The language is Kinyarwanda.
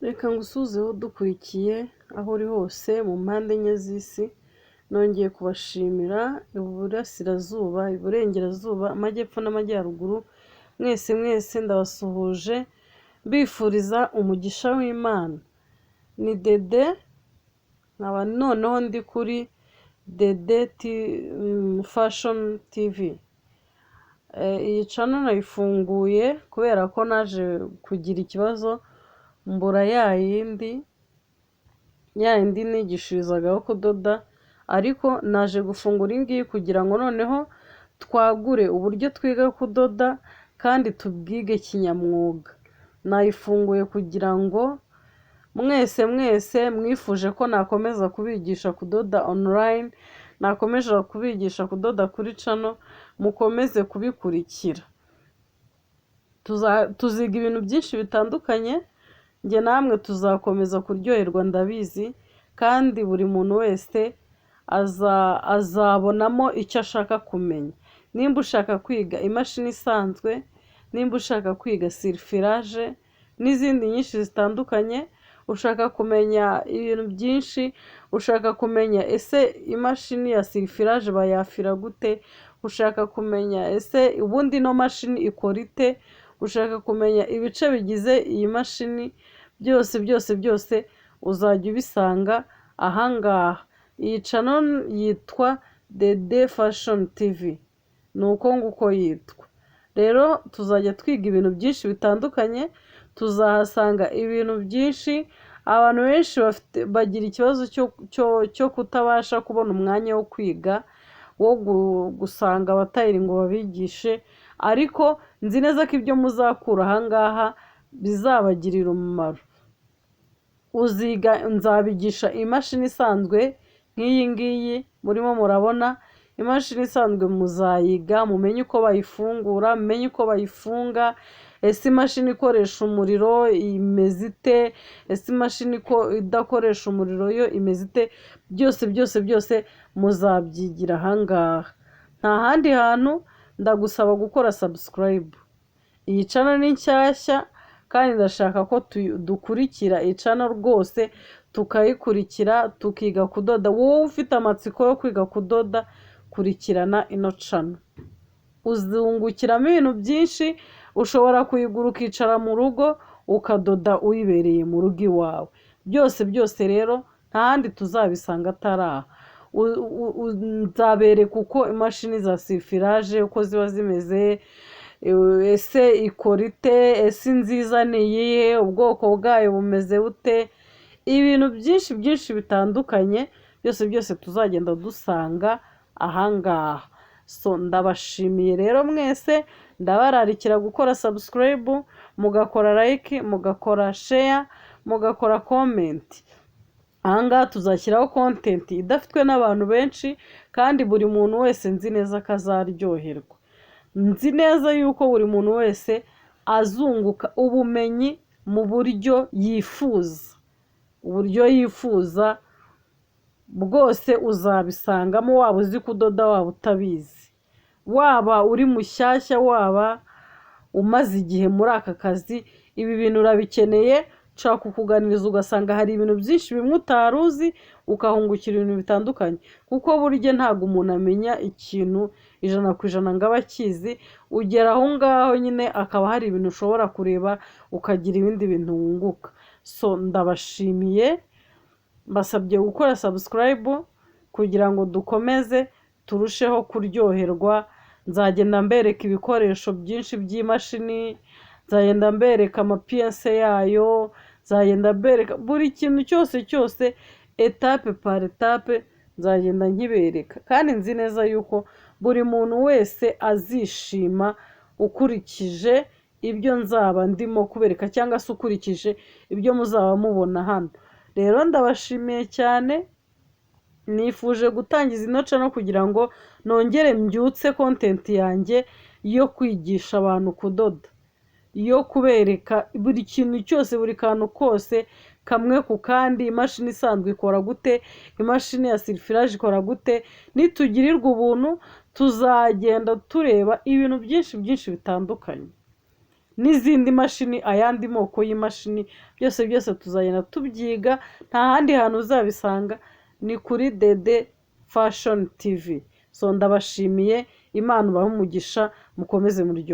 Reka ngusuhuze wowe udukurikiye aho uri hose mu mpande enye z'isi, nongeye kubashimira iburasirazuba, iburengerazuba, amajyepfo n'amajyaruguru, mwese mwese ndabasuhuje mbifuriza umugisha w'Imana. Ni Dede, nkaba noneho ndi kuri Dede Fashion TV. Iyi channel nayifunguye kubera ko naje kugira ikibazo mbura ya yindi nigishirizagaho kudoda, ariko naje gufungura iyi ngiyi kugira ngo noneho twagure uburyo twiga kudoda kandi tubwige kinyamwuga. Nayifunguye kugira ngo mwese mwese mwifuje ko nakomeza kubigisha kudoda online, nakomeza kubigisha kudoda kuri channel, mukomeze kubikurikira. Tuziga ibintu byinshi bitandukanye, njye namwe tuzakomeza kuryoherwa ndabizi, kandi buri muntu wese azabonamo icyo ashaka kumenya. Nimba ushaka kwiga imashini isanzwe, nimba ushaka kwiga surfilage n'izindi nyinshi zitandukanye, ushaka kumenya ibintu byinshi, ushaka kumenya ese imashini ya surfilage bayafira gute, ushaka kumenya ese ubundi ino mashini ikora ite, ushaka kumenya ibice bigize iyi mashini, byose byose byose uzajya ubisanga aha ngaha. Iyi channel yitwa Dede Fashion TV, ni uko nguko yitwa. Rero tuzajya twiga ibintu byinshi bitandukanye, tuzahasanga ibintu byinshi. Abantu benshi bagira ikibazo cyo kutabasha kubona umwanya wo kwiga, wo gusanga abatayeri ngo babigishe, ariko nzi neza ko ibyo muzakura aha ngaha bizabagirira umumaro. Uziga, nzabigisha imashini isanzwe nk'iyi ngiyi murimo murabona. Imashini isanzwe muzayiga, mumenye uko bayifungura, mumenye uko bayifunga. Ese imashini ikoresha umuriro imeze ite? Ese imashini idakoresha umuriro yo imeze ite? Byose byose byose muzabyigira aha ngaha, nta handi hantu. Ndagusaba gukora subscribe. Iyi channel ni nshyashya kandi ndashaka ko dukurikira iyi channel rwose, tukayikurikira, tukiga kudoda. Wowe ufite amatsiko yo kwiga kudoda, kurikirana ino channel, uzungukiramo ibintu byinshi. Ushobora kuyigura ukicara mu rugo ukadoda uyibereye mu rugo iwawe. Byose byose rero nta handi tuzabisanga atari aha. Nzabereka uko imashini za surfilage uko ziba zimeze, ese ikora ite, ese inziza ni iyihe, ubwoko bwayo bumeze bute, ibintu byinshi byinshi bitandukanye, byose byose tuzagenda dusanga ahangaha. So ndabashimiye rero mwese, ndabararikira gukora subscribe, mugakora like, mugakora share, mugakora comment. Ahangaha tuzashyiraho content idafitwe n'abantu benshi, kandi buri muntu wese nzi neza ko azaryoherwa. Nzi neza yuko buri muntu wese azunguka ubumenyi mu buryo yifuza, uburyo yifuza bwose uzabisangamo, waba uzi kudoda, waba utabizi, waba uri mushyashya, waba umaze igihe muri aka kazi, ibi bintu urabikeneye. Nshobora kukuganiriza ugasanga hari ibintu byinshi bimwe utari uzi, ukahungukira ibintu bitandukanye, kuko burya ntabwo umuntu amenya ikintu 100% ngo abe akizi. Ugera aho ngaho nyine akaba hari ibintu ushobora kureba ukagira ibindi bintu wunguka. So ndabashimiye, mbasabye gukora subscribe kugira ngo dukomeze turusheho kuryoherwa. Nzagenda mbereka ibikoresho byinshi by'imashini, nzagenda mbereka amapiyese yayo, nzagenda mbereka buri kintu cyose cyose, étape par étape nzagenda nkibereka, kandi nzi neza yuko buri muntu wese azishima ukurikije ibyo nzaba ndimo kubereka cyangwa se ukurikije ibyo muzaba mubona hano. Rero ndabashimiye cyane. Nifuje gutangiza ino channel kugira ngo nongere mbyutse content yanjye yo kwigisha abantu kudoda, yo kubereka buri kintu cyose, buri kantu kose, kamwe ku kandi. Imashini isanzwe ikora gute? Imashini ya surfilage ikora gute? Nitugirirwa ubuntu tuzagenda tureba ibintu byinshi byinshi bitandukanye. N'izindi mashini, ayandi moko y'imashini, byose byose tuzagenda tubyiga. Nta handi hantu uzabisanga, ni kuri Dede Fashion TV. So ndabashimiye, Imana ubahe umugisha, mukomeze muryoherwe.